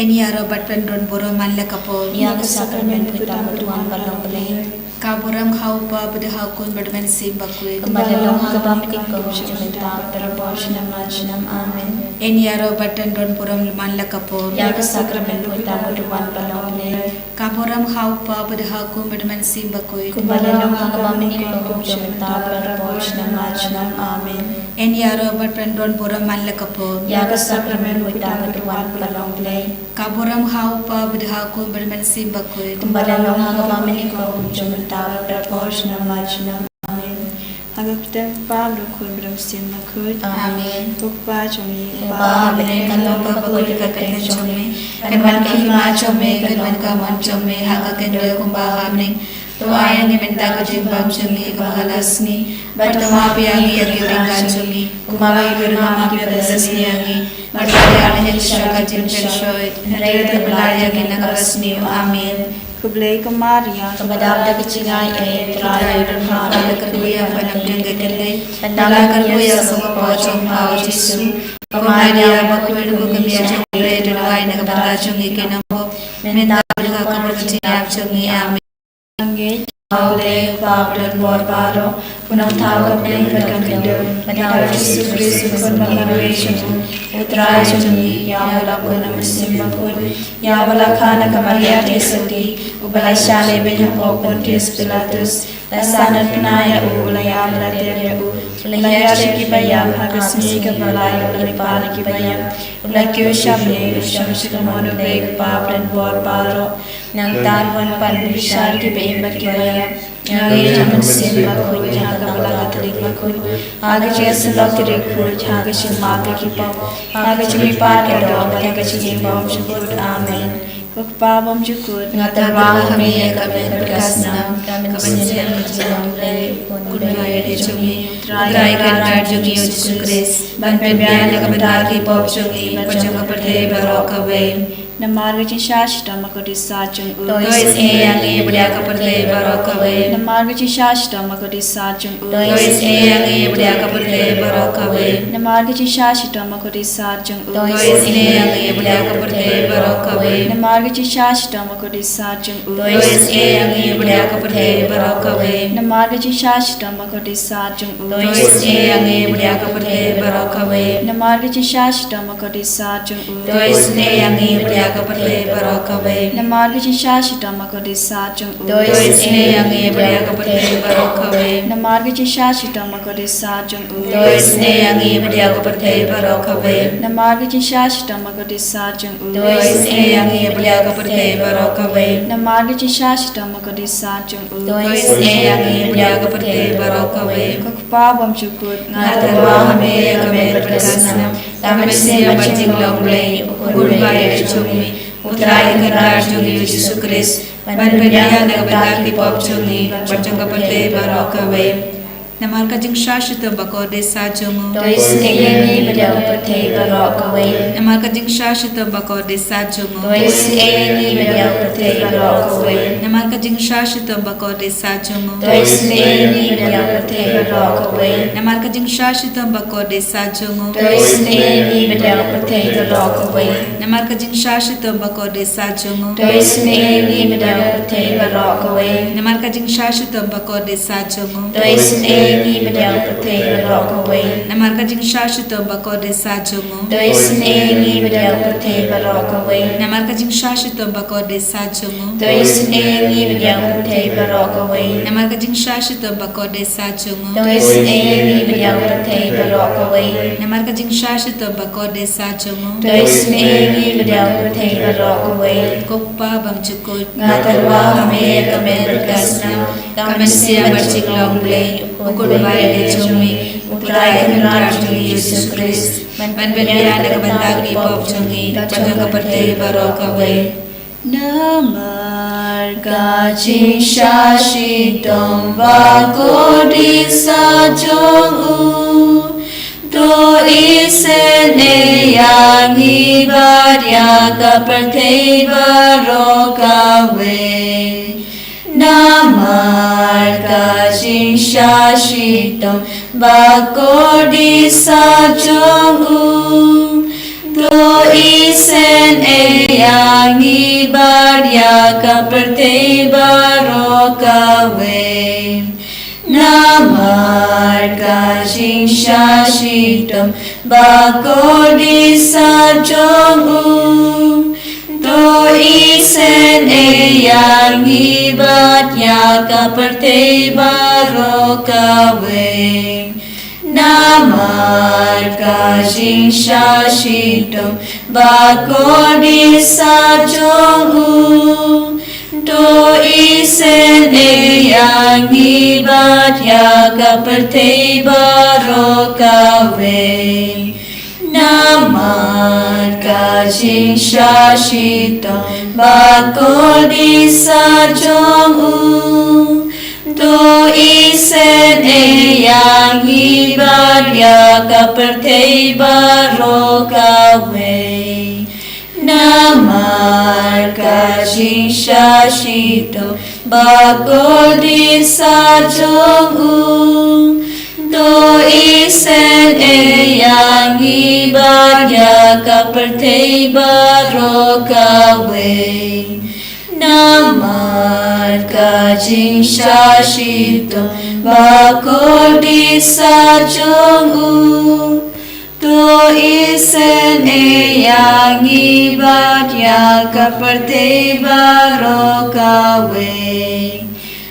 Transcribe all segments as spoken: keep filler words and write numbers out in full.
Yn ïaroh bad pyndonkam burom man la ka por. Ïa ka sakramen pyrta bad wan ba long Blei. Ka burom ha u Kpa bad ha u Khun bad ha u Mynsiem Bakhuid. Kumba la long ha kaba mynta, kum shym mynta, bad barabor, shnong la shnong. Amen. Yn ïaroh bad pyndonkam burom man la ka por. Ïa ka sakramen pyrta bad wan ba long Blei. Ka burom ha u Kpa bad ha u Khun bad ha u Mynsiem Bakhuid. Kumba la long ha kaba mynta, kum shym mynta, bad barabor, shnong la shnong. Amen. Yn ïaroh bad pyndonkam burom man la ka por. Ïa ka sakramen pyrta bad wan ba long Blei. Ka burom ha u Kpa bad ha u Khun bad ha u Mynsiem Bakhuid. Kumba la long ha kaba mynta, kum shym mynta, bad barabor, shnong la shnong. Amen. Ha ka kyrteng u Kpa bad u Khun bad u Mynsiem Bakhuid. Amen. Ko Kpa jong ngi uba ha bneng, kan long bakhuid ka kyrteng jong me. Kan wan ka hima jong me, kan wan ka mon jong me ha ka khyndew kumba ha bneng. To ai ïa ngi mynta ka jingbam jong ngi kaba ha la ka sngi. Bad to map ïa ngi ïa ki riewkhuid jong ngi, kumba ngi ruh ngi map ïa ki ba la sngewsih ïa ngi. Bad to phah ïa ngi sha ka jingpynshoi, hynrei to pynlah ïa ngi na kaba sniew. Amen. Khublei ko Maria, kaba dap da ka jingai ei, U Trai u don ha pha, la kyrkhu ïa pha na pdeng ki khyllipmat, bad la kyrkhu ïa ka son ka por jong pha u Jisu. Ko Maria bakhuid, ko kmie jong U Blei, to duwai na ka bynta jong ngi ki nongpop, mynta bad ha ka por ka jingïap jong ngi. Amen. Angel, ha U Blei u Kpa badonbor baroh, u nongthaw ka bneng bad ka khyndew, bad ha u Jisu Khrist u Khun ba marwei jong u, U Trai jong ngi, ïa u la bun ha u Mynsiem Bakhuid, ïa uba la kha na ka Maria Theisotti, uba la shah lehbeiñ hapoh Pontius Pilatus, la sahnarphna ïa u, u la ïap, la tep ïa u, u la hiar sha kiba ïap, ha ka sngi kaba lai u la mihpat na kiba ïap, u la kiew sha bneng, u shong sha ka mon U Blei u Kpa badonbor baroh. Nangta un wan pan bishar kiba im bad kiba ïap. Nga ngeit ha u Mynsiem Bakhuid, ha ka Balang Katholik Bakhuid, ha ka jingïasyllok ki riewkhuid, ha ka jingmap ïa ki pop, ha ka jingmihpat ka doh, bad ha ka jinglong jukut. Amen. Ko Kpa bymjukut, nga tyrwa ha me ïa ka miet bad ka snam, ka mynsiem bad ka jingim U Blei, U Khun baieit jong ngi, U Trai Kynrad jong ngi U Jisu Khrist, ban pynbiang na ka bynta ki pop jong ngi bad jong ka pyrthei baroh kawei. Namar ka jingshah shitom bad ka kordit sat jong u, to isynei ïa ngi bad ïa ka pyrthei baroh kawei. Namar ka jingshah shitom bad ka kordit sat jong u, to isynei ïa ngi bad ïa ka pyrthei baroh kawei. Namar ka jingshah shitom bad ka kordit sat jong u, to isynei ïa ngi bad ïa ka pyrthei baroh kawei. Namar ka jingshah shitom bad ka kordit sat jong u, to isynei ïa ngi bad ïa ka pyrthei baroh kawei. Namar ka jingshah shitom bad ka kordit sat jong u, to isynei ïa ngi bad ïa ka pyrthei baroh kawei. Namar ka jingshah shitom bad ka kordit sat jong u, to isynei ïa ngi bad ïa ka pyrthei baroh kawei. Namar ka jingshah shitom bad ka kordit sat jong u, to isynei ïa ngi bad ïa ka pyrthei baroh kawei. Namar ka jingshah shitom bad ka kordit sat jong u, to isynei ïa ngi bad ïa ka pyrthei baroh kawei. Namar ka jingshah shitom bad ka kordit sat jong u, to isynei ïa ngi bad ïa ka pyrthei baroh kawei. Namar ka jingshah shitom bad ka kordit sat jong u, to isynei ïa ngi bad ïa ka pyrthei baroh kawei. Ko Kpa bymjukut, nga tyrwa ha me ïa ka miet bad ka snam, ka mynsiem bad jinglong Blei, U Khun baieit jong ngi, U Trai Kynrad jong ngi U Jisu Khrist, ban pynbiang na ka bynta ki pop jong ngi bad jong ka pyrthei baroh kawei. Namar ka jingshah shitom bad ka kordit sat jong u, to isynei ïa ngi bad ïa ka pyrthei baroh kawei. Namar ka jingshah shitom bad ka kordit sat jong u, to isynei ïa ngi bad ïa ka pyrthei baroh kawei. Namar ka jingshah shitom bad ka kordit sat jong u, to isynei ïa ngi bad ïa ka pyrthei baroh kawei. Namar ka jingshah shitom bad ka kordit sat jong u, to isynei ïa ngi bad ïa ka pyrthei baroh kawei. Namar ka jingshah shitom bad ka kordit sat jong u, to isynei ïa ngi bad ïa ka pyrthei baroh kawei. Namar ka jingshah shitom bad ka kordit sat jong u, to isynei ïa ngi bad ïa ka pyrthei baroh kawei. Namar ka jingshah shitom bad ka kordit sat jong u, to isynei ïa ngi bad ïa ka pyrthei baroh kawei. Namar ka jingshah shitom bad ka kordit sat jong u, to isynei ïa ngi bad ïa ka pyrthei baroh kawei. Namar ka jingshah shitom bad ka kordit sat jong u, to isynei ïa ngi bad ïa ka pyrthei baroh kawei. Namar ka jingshah shitom bad ka kordit sat jong u, to isynei ïa ngi bad ïa ka pyrthei baroh kawei. Ko Kpa bymjukut, nga tyrwa ha me ïa ka miet bad ka snam, ka mynsiem bad jinglong Blei, U Khun baieit jong ngi, U Trai Kynrad jong ngi U Jisu Khrist, ban pynbiang na ka bynta ki pop jong ngi bad jong ka pyrthei baroh kawei. Namar ka jingshah shitom bad ka kordit sat jong u, to isynei ïa ngi bad ïa ka pyrthei baroh kawei. Namar ka jingshah shitom bad ka kordit sat jong u, To isynei ïa ngi bad ïa ka pyrthei baroh kawei. Namar ka jingshah shitom bakordit sat jong u. To isynei ïa ngi bad ïa ka pyrthei baroh kawei. Namar ka jingshah shitom bakordit sat jong u. To isynei ïa ngi bad ïa ka pyrthei baroh kawei. Namar ka jingshah shitom bakordit sat jong u. To isynei ïa ngi bad ïa ka pyrthei baroh kawei. Namar ka jingshah shitom bakordit sat jong u. To isynei ïa ngi bad ïa ka pyrthei baroh kawei. Namar ka jingshah shitom bakordit sat jong u. To isynei ïa ngi bad ïa ka pyrthei baroh kawei.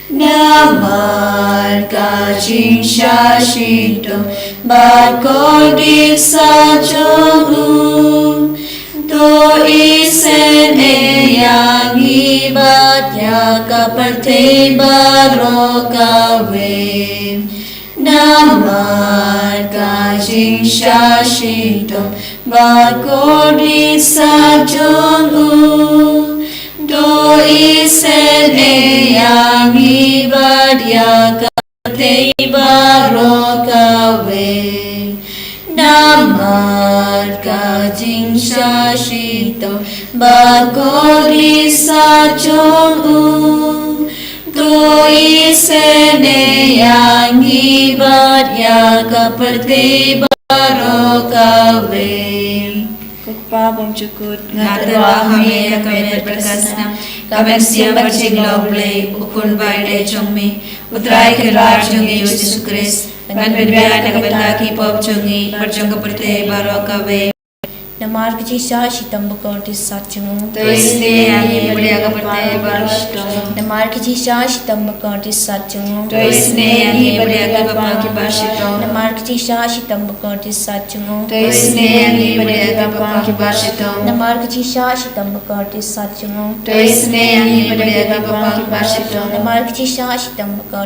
Namar ka jingshah shitom bakordit sat jong u. To isynei ïa ngi bad ïa ka pyrthei baroh kawei. Namar ka jingshah shitom bakordit sat jong u. To isynei ïa ngi bad ïa ka pyrthei baroh kawei. Namar ka jingshah shitom bakordit sat jong u. To isynei ïa ngi bad ïa ka pyrthei baroh kawei. Ko Kpa bymjukut, nga tyrwa ha me ïa ka met bad ka snam, ka mynsiem bad jinglong Blei, u Khun ba ïeit jong me, U Trai Kynrad jong ngi U Jisu Khrist, ban pynbiang na ka bynta ki pop jong ngi bad jong ka pyrthei baroh kawei. Namar ka jingshah shitom bakordit sat jong u. To isynei ïa ngi bad ïa ka pyrthei baroh kawei. Namar ka jingshah shitom bakordit sat jong u. To isynei ïa ngi bad ïa ki bapang kiba shitom. Namar ka jingshah shitom bakordit sat jong u. To isynei ïa ngi bad ïa ki bapang kiba shitom. Namar ka jingshah shitom bakordit sat jong u. To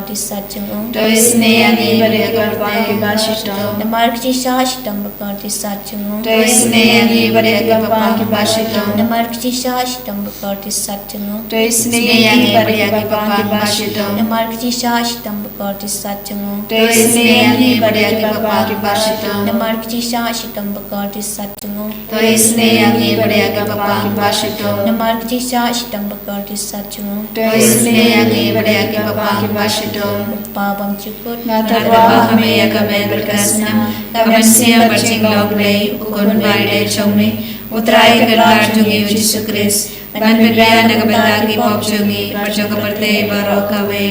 isynei ïa ngi bad ïa ki bapang kiba shitom. Namar ka jingshah shitom bakordit sat jong u. To isynei ïa ngi bad ïa ki bapang kiba shitom. Namar ka jingshah shitom bakordit sat jong u. To isynei ïa ngi bad ïa ki bapang kiba shitom. Namar ka jingshah shitom bakordit sat jong u. To isynei ïa ngi bad ïa ki bapang kiba shitom. Namar ka jingshah shitom bakordit sat jong u. To isynei ïa ngi bad ïa ki bapang kiba shitom. Namar ka jingshah shitom bakordit sat jong u. To isynei ïa ngi bad ïa ki bapang kiba shitom. Namar ka jingshah shitom bakordit sat jong u. To isynei ïa ngi bad ïa ki bapang kiba shitom. Ko Kpa bymjukut, nga tyrwa ha me ïa ka met bad ka snam, ka mynsiem bad jinglong Blei, u Khun ba ïeit jong me, U Trai Kynrad jong ngi U Jisu Khrist, ban pynbiang na ka bynta ki pop jong ngi bad jong ka pyrthei baroh kawei.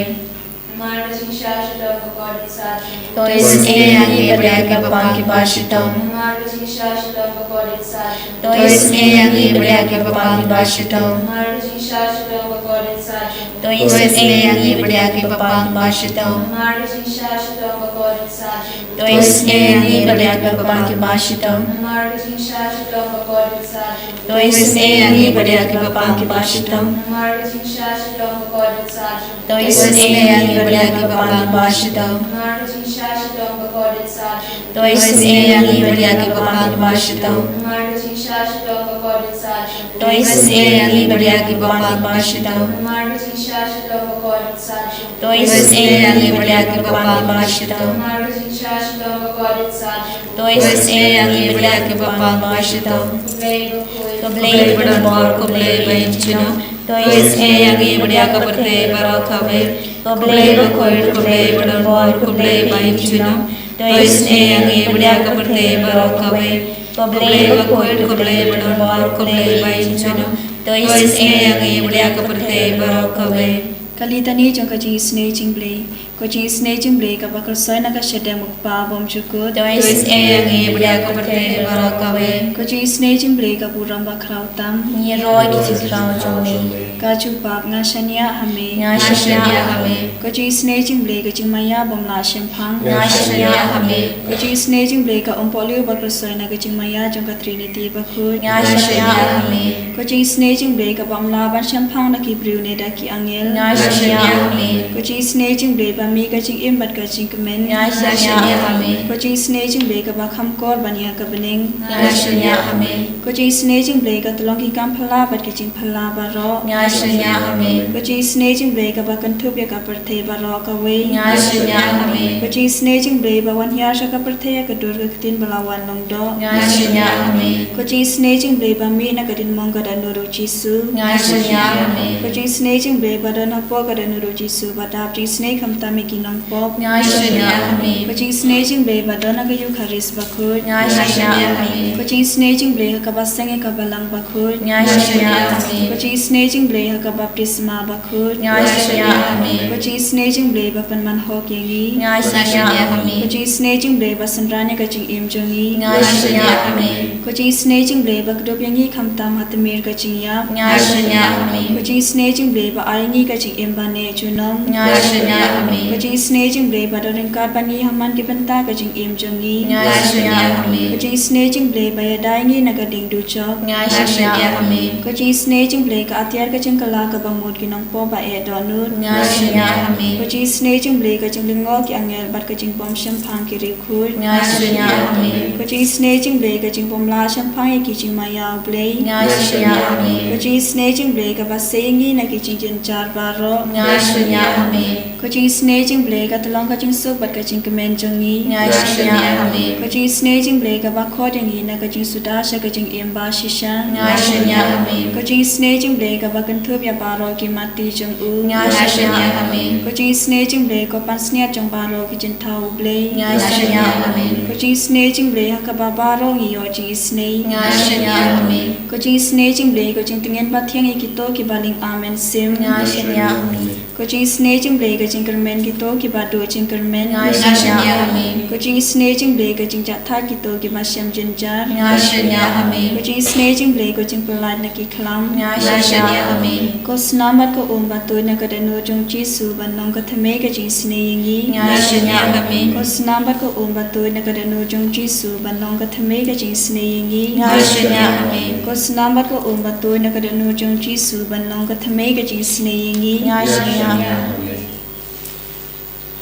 Namar ka jingshah shitom bakordit sat jong u. To isynei ïa ngi bad ïa ki bapang kiba shitom. Namar ka jingshah shitom bakordit sat jong u. To isynei ïa ngi bad ïa ki bapang kiba shitom. Namar ka jingshah shitom bakordit sat jong u. To isynei ïa ngi bad ïa ki bapang kiba shitom. Namar ka jingshah shitom bakordit sat jong u. To isynei ïa ngi bad ïa ki bapang kiba shitom. Namar ka jingshah shitom bakordit sat jong u. To isynei ïa ngi bad ïa ki bapang kiba shitom. Namar ka jingshah shitom bakordit sat jong u. To isynei ïa ngi bad ïa ki bapang kiba shitom. Namar ka jingshah shitom bakordit sat jong u. To isynei ïa ngi bad ïa ki bapang kiba shitom. Namar ka jingshah shitom bakordit sat jong u. To isynei ïa ngi bad ïa ki bapang kiba shitom. Namar ka jingshah shitom bakordit sat jong u. To isynei ïa ngi bad ïa ki bapang kiba shitom. Namar ka jingshah shitom bakordit sat jong u. To isynei ïa ngi bad ïa ki bapang kiba shitom. Ko Blei bakhuid, ko Blei badonbor, ko Blei ba ïeit junom. To isynei ïa ngi bad ïa ka pyrthei baroh kawei. Ko Blei bakhuid, ko Blei badonbor, ko Blei ba ïeit junom. To isynei ïa ngi bad ïa ka pyrthei baroh kawei. Ko Blei bakhuid, ko Blei badonbor, ko Blei ba ïeit junom. To isynei ïa ngi bad ïa ka pyrthei baroh kawei. Ka litani jong ka jingisynei jong u Blei. Ko jingisynei jong u Blei kaba khuid shuh na ka shadem u Kpa bymjukut. To isynei ïa ngi bad ïa ka pyrthei baroh kawei. Ko jingisynei jong u Blei ka burom bakhraw tam. Ngi ïaroh ïa ki jingkhraw jong me. Ka jubab, nga shaniah ha me. Nga shaniah ha me. Ko jingisynei jong u Blei ka jingmaïa bymlah shemphang. Nga shaniah ha me. Ko jingisynei jong u Blei ka umpohliew bakhuid shuh na ka jingmaïa jong ka Trinity bakhuid. Nga shaniah ha me. Ko jingisynei jong u Blei kaba ym lah ban shemphang na ki briew ne da ki angel. Nga shaniah ha me. Ko jingisynei jong u Blei ba mih ka jingim bad ka jingkmen. Nga shaniah ha me. Ko jingisynei jong u Blei kaba kham kor ban ïa ka bneng. Nga shaniah ha me. Ko jingisynei jong u Blei ka tyllong ki kam phylla bad ki jingphylla baroh. Nga shaniah ha me. Ko jingisynei jong u Blei kaba kynthup ïa ka pyrthei baroh kawei. Nga shaniah ha me. Ko jingisynei jong u Blei ba wan hiar sha ka pyrthei ïa ka dur ka ktien ba la wan long doh. Nga shaniah ha me. Ko jingisynei jong u Blei ba mih na ka diengphna ka dohnud u Jisu. Nga shaniah ha me. Ko jingisynei jong u Blei ba don hapoh ka dohnud u Jisu ba dap jingisynei khamtam ïa ki nongpop. Nga shaniah ha me. Ko jingisynei jong u Blei ba don ha ka Eukharist bakhuid. Nga shaniah ha me. Ko jingisynei jong u Blei ha kaba seng ïa ka balang bakhuid. Nga shaniah ha me. Ko jingisynei jong u Blei ha ka baptisma bakhuid. Nga shaniah ha me. Ko jingisynei jong u Blei ba pynman hok ïa ngi. Nga shaniah ha me. Ko jingisynei jong u Blei ba synran ïa ka jingim jong ngi. Nga shaniah ha me. Ko jingisynei jong u Blei ba kdup ïa ngi khamtam ha tmier ka jingïap. Nga shaniah ha me. Ko jingisynei jong u Blei ba ai ïa ngi ka jingim ba neh junom. Nga shaniah ha me. Ko jingisynei jong u Blei ba don ryngkat bad ngi ha man ki bynta ka jingim jong ngi. Nga shaniah ha me. Ko jingisynei jong u Blei ba ïada ïa ngi na ka dieng dujok. Nga shaniah ha me. Ko jingisynei jong u Blei ka atiar ka jingkylla kaba mut ki nongpop ba eh dohnud. Nga shaniah ha me. Ko jingisynei jong u Blei ka jinglyngngoh ki angel bad ka jingbym shemphang ki riewkhuid. Nga shaniah ha me. Ko jingisynei jong u Blei ka jingbymlah shemphang ïa ki jingmaïa u Blei. Nga shaniah ha me. Ko jingisynei jong u Blei kaba sei ïa ngi na ki jingjynjar baroh. Nga shaniah ha me. Ko jingisynei jong u Blei ka tyllong ka jingsuk bad ka jingkmen jong ngi. Nga shaniah ha me. Ko jingisynei jong u Blei kaba khot ïa ngi na ka jingsuda sha ka jingim ba shisha. Nga shaniah ha me. Ko jingisynei jong u Blei kaba kynthup ïa baroh ki matti jong u. Nga shaniah ha me. Ko jingisynei jong u Blei ko pansngiat jong baroh ki jingthaw u Blei. Nga shaniah ha me. Ko jingisynei jong u Blei ha kaba baroh ngi ïoh jingisynei. Nga shaniah ha me. Ko jingisynei jong u Blei ko jingtngen ba thiang ïa kito kiba lyngba mynsiem. Nga shaniah ha me. Ko jingisynei jong u Blei ka jingkyrmen kito kiba duh jingkyrmen. Nga shaniah ha me. Ko jingisynei jong u Blei ka jingjahthait kito kiba shem jynjar. Nga shaniah ha me. Ko jingisynei jong u Blei ko jingpyllait na ki khlam. Nga shaniah ha me. Ko snam bad ko um ba tuid na ka dohnud jong u Jisu ban long ka thymmei ka jingisynei ïa ngi. Nga shaniah ha me. Ko snam bad ko um ba tuid na ka dohnud jong u Jisu ban long ka thymmei ka jingisynei ïa ngi. Nga shaniah ha me. Ko snam bad ko um ba tuid na ka dohnud jong u Jisu ban long ka thymmei ka jingisynei ïa ngi. Nga shaniah ha me.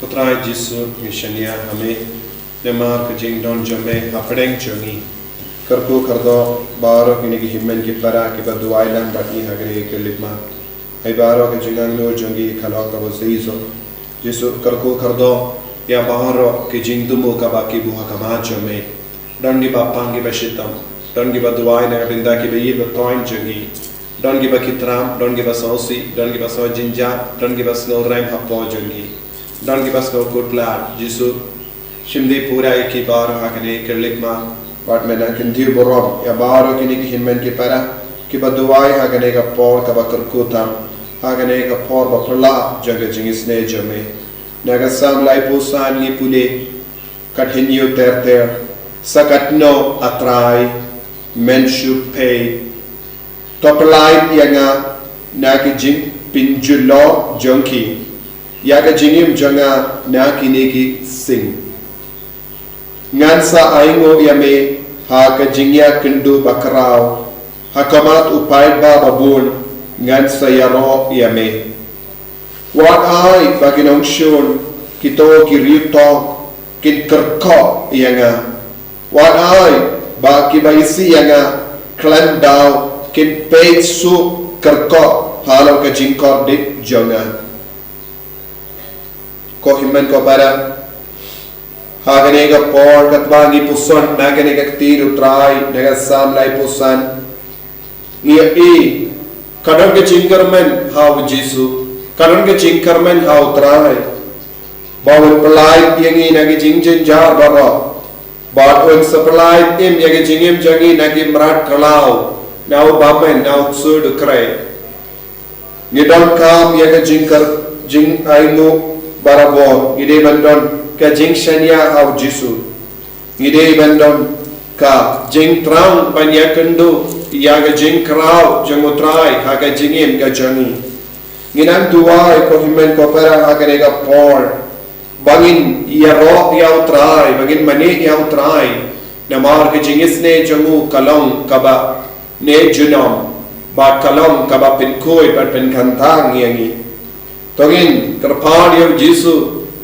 Ko Trai Jisu, ngi shaniah ha me namar ka jingdon jong me hapdeng jong ngi. Kyrkhu kyrdoh baroh kine ki hynmen ki para kiba duwai lang bad ngi ha kane ka lipmat. Ai baroh ka jingangnud jong ngi ka long kaba shisha. Jisu, kyrkhu kyrdoh ïa baroh ki jingthmu kaba ki buh ha khmat jong me. Don kiba pang kiba shitom, don kiba duwai na ka bynta kiba ïeit ba thoh jong ngi. Don kiba ki tram, don kiba sngewsih, don kiba sngewjynjar, don kiba sngewrem hapoh jong ngi. Don kiba sngewkhuslai, Jisu. Shim dei pura ïa ki baroh ha kane ka lipmat. Bad me nang kyntiew burom ïa baroh kine ki hynmen ki para kiba duwai ha kane ka por kaba kyrkhu tam, ha kane ka por ba phylla jong ka jingisynei jong me. Na ka Salm laiphew san ngi pule, kat hynñiew ter ter, sa katno, A Trai, men shu peit? To pyllait ïa nga na ki jingpynjulor jong ki, ïa ka jingim jong nga na kine ki sing. Ngan sa ainguh ïa me ha ka jingïakynduh bakhraw, ha khmat u paidbah babun ngan sa ïaroh ïa me. Wat ai ba ki nongshun kito ki riewtong kin kyrkhu ïa nga. Wat ai ba kiba isih ïa nga khlem daw kin peit suk kyrkhu halor ka jingkordit jong nga. Ko hynmen ko para, ha kane ka por katba ngi puson na kane ka ktien u Trai na ka Salm laiphew san, ngi ïohi ka don ka jingkyrmen ha u Jisu, ka don ka jingkyrmen ha u Trai. ba un pyllait ïa ngi na ki jingjynjar baroh, bad un sa pyllait im ïa ki jingim jong ngi na ki mrad khlaw, na u bymman, na u ksuid u khreh. Ngi donkam ïa ka jingkyrkhu, jingainguh barabor, ngi dei ban don ka jingshaniah ha u Jisu. Ngi dei ban don ka jingthrang ban ïakynduh ïa ka jingkhraw jong u Trai ha ka jingim ka jong ngi. Ngi nang duwai ko hynmen ko para ha kane ka por, ba ngin ïaroh ïa u Trai, ba ngin mane ïa u Trai. Namar ka jingisynei jong u ka long kaba neh junom, bad ka long kaba pynkhuid bad pynkyntang ïa ngi. To ngin kyrpad ïa u Jisu,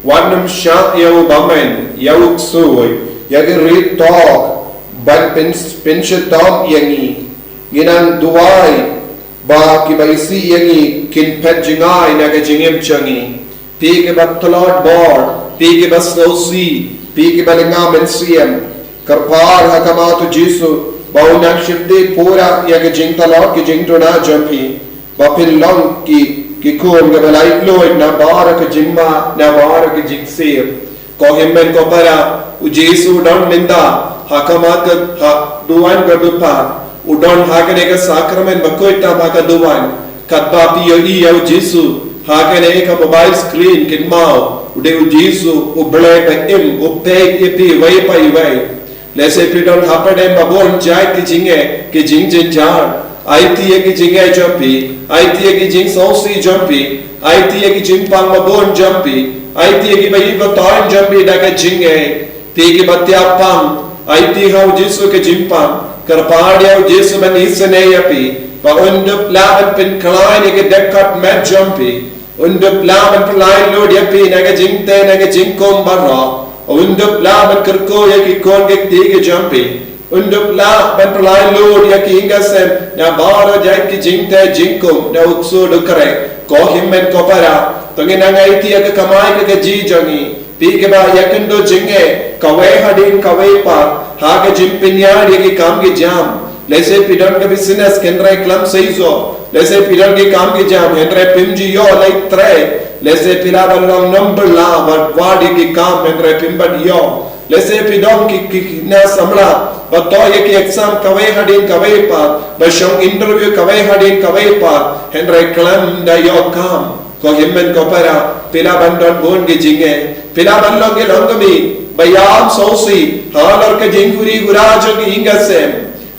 wat nym shah ïa u bymman, ïa u ksuid, ïa ki riewthoh, ban pyn, pynshitom ïa ngi. Ngi nang duwai ba kiba isih ïa ngi kin phet jngai na ka jingim jong ngi. Phi kiba tlot bor, phi kiba sngewsih, phi kiba lynga mynsiem, kyrpad ha khmat u Jisu ba un nang shimti pura ïa ka jingtlot ka jingduna jong phi, ba phin long ki, ki khun kiba laitluid na baroh ka jingma, na baroh ka jingsiew. Ko hynmen ko para, u Jisu u don mynta ha khmat ka, ha duwan ka dewbah, u don ha kane ka sakramen ba khuid tam ha ka duwan. Katba phi ïohi ïa u Jisu ha kane ka mobile screen, kynmaw, u dei u Jisu u Blei ba im, u peit ïa phi iwei pa iwei. Lehse phi don hapdeng ba bun jait ki jingeh, ki jingjynjar. Aiti ïa ki jingeh jong phi, aiti ïa ki jingsngewsih jong phi, aiti ïa ki jingpang ba bun jong phi, aiti ïa kiba ïeit ba thymmai jong phi da ka jingeh. Phi kiba thiah pang, aiti ha u Jisu ka jingpang, kyrpad ïa u Jisu ban isynei ïa phi, ba un dup lah ban pynkhlaiñ ïa ki dkhot met jong phi, un dup lah ban pyllait lut ïa phi na ka jingtei na ka jingkhum baroh, un dup lah ban kyrkhu ïa ki khun ki kti ki jong phi, un dup lah ban pyllait lut ïa ki ïing ki sem na baroh jait ki jingtei jingkhum, na u ksuid u khreh. Ko hynmen ko para, to ngin nang aiti ïa ka kamai ka kajih jong ngi. Phi kiba ïakynduh jingeh kawei hadien kawei pat ha ka jingpynïar ïa ki kam ki jam. Lehse phi don ka business hynrei khlem seisoh. Lehse phi don ki kam ki jam hynrei phim ju ïoh leit trei. Lehse phi lah ban long number la bad wad ïa ki kam hynrei phim pat ïoh. Lehse phi don ki, ki, ki na samla ba thoh ïa ki exam kawei hadien kawei pat, ba shong interview kawei hadien kawei pat, hynrei khlem da ïoh kam. Ko hynmen ko para, phi lah ban don bun ki jingeh, phi lah ban long ki longkmie ba ïam sngewsih halor ka jinghuri hura jong ki ïing ki sem.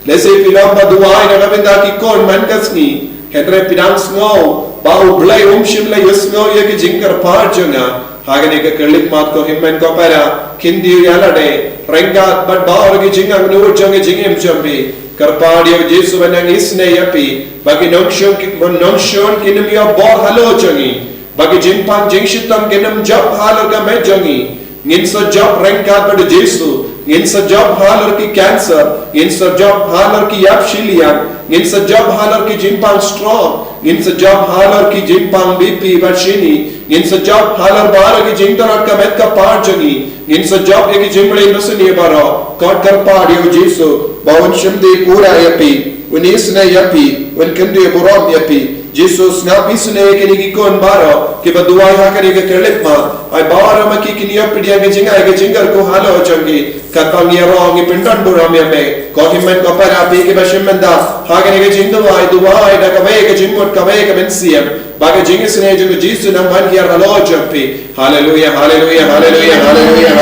Lehse phi long ba duwai na ka bynta ki khun man ka sngi, hynrei phi dang sngew ba U Blei um shym la ïohsngew ïa ki jingkyrpad jong nga. Ha kane ka khyllipmat ko hynmen ko para, kyntiew ïa lade ryngkat bad baroh ki jingangnud jong ki jingim jong phi. Kyrpad ïa u Jisu ban nang isynei ïa phi ba ki nongshun ki, nongshun kin ym ïoh bor halor jong ngi, ba ki jingpang jingshitom kin ym jop halor ka met jong ngi. Ngin sa jop ryngkat bad u Jisu. Ngin sa jop halor ki cancer, ngin sa jop halor ki ïap shiliang, ngin sa jop halor ki jingpang stroke, ngin sa jop halor ki jingpang B P bad shini, ngin sa jop halor baroh ki jingtlot ka met ka phad jong ngi. Ngin sa jop ïa ki jingmlien basniew baroh. Kot kyrpad ïa u Jisu ba un shim dei pura ïa phi, un isynei ïa phi, un kyntiew burom ïa phi. Jisu, sngap isynei ïa kine ki khun baroh kiba duwai ha kane ka khyllipmat. Ai baroh ma ki kin ïoh pdiang ka jingai ka jingkyrkhu halor jong ki. Katba ngi ïaroh ngi pyndon burom ïa me. Ko hynmen ko para, phi kiba shim bynta ha kane ka jingduwai, duwai da kawei ka jingmut kawei ka mynsiem, ba ka jingisynei jong u Jisu nang wan hiar halor jong phi. Haleluia, haleluia, haleluia, haleluia.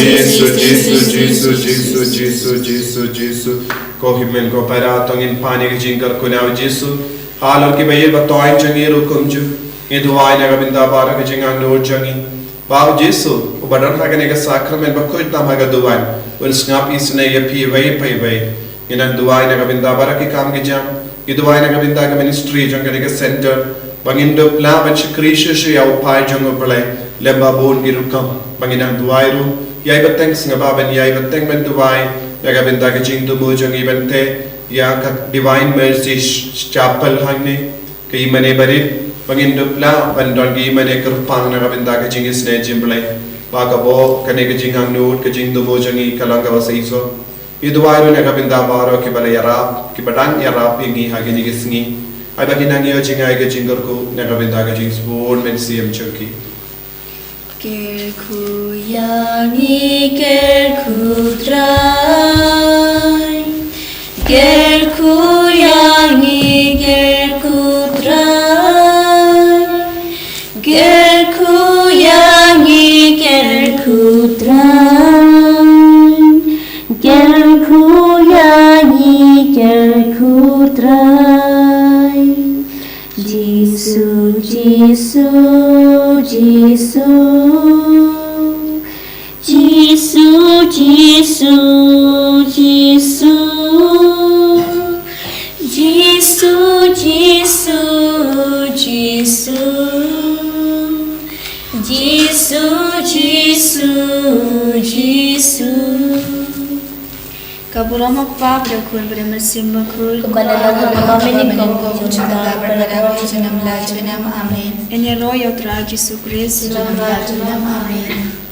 Jisu, Jisu, Jisu, Jisu, Jisu, Jisu, Jisu. Ko hynmen ko para, to ngin pan ïa ka jingkyrkhu na u Jisu. Halor kiba ïeit ba thoiñ jong ngi ruh kumjuh. Ngi duwai na ka bynta baroh ka jingangnud jong ngi. Ba u Jisu, uba don ha kane ka sakramen bakhuid tam ha ka duwan, un sngap isynei ïa phi iwei pa iwei. Ngi nang duwai na ka bynta baroh ki kam ki jam. Ngi duwai na ka bynta ka ministry jong kane ka center. Ba ngin dup lah ban shakri shisha ïa u phai jong u Blei. Lem ba bun ki rukom. Ba ngin nang duwai ruh. Ïai bteng sngewbha ban ïai bteng ban duwai. Na ka bynta ka jingthmu jong ngi ban teh ïa ka Divine Mercy Ch-, Chapel hangne. Ka ïingmane barit, ba ngin dup lah ban don ka ïingmane kyrpang na ka bynta ka jingisynei jong u Blei. Ba kaba kane ka jingangnud, ka jingthmu jong ngi ka long kaba seisoh. Ngi duwai ruh na ka bynta baroh kiba la ïarap, kiba dang ïarap ïa ngi ha kine ki sngi. Ai ba kin nang ïoh jngai ka jingkyrkhu na ka bynta ka jingsbun mynsiem jong ki. Kyrkhu ïa ngi, kyrkhu Trai. Kyrkhu ïa ngi, kyrkhu Trai. Kyrkhu ïa ngi, kyrkhu Trai. Kyrkhu ïa ngi, kyrkhu Trai. Jisu, Jisu, Jisu. Jisu, Jisu, Jisu. Jisu, Jisu, Jisu. Jisu, Jisu, Jisu. Ka burom u Kpa, bad u Khun, bad u Mynsiem Bakhuid. Kumba la long ha u mynnyngkong, kumjuh, bad baroh junom la junom. Amen. Ngin ïaroh ïa u Trai Jisu Khrist. Junom la junom. Amen.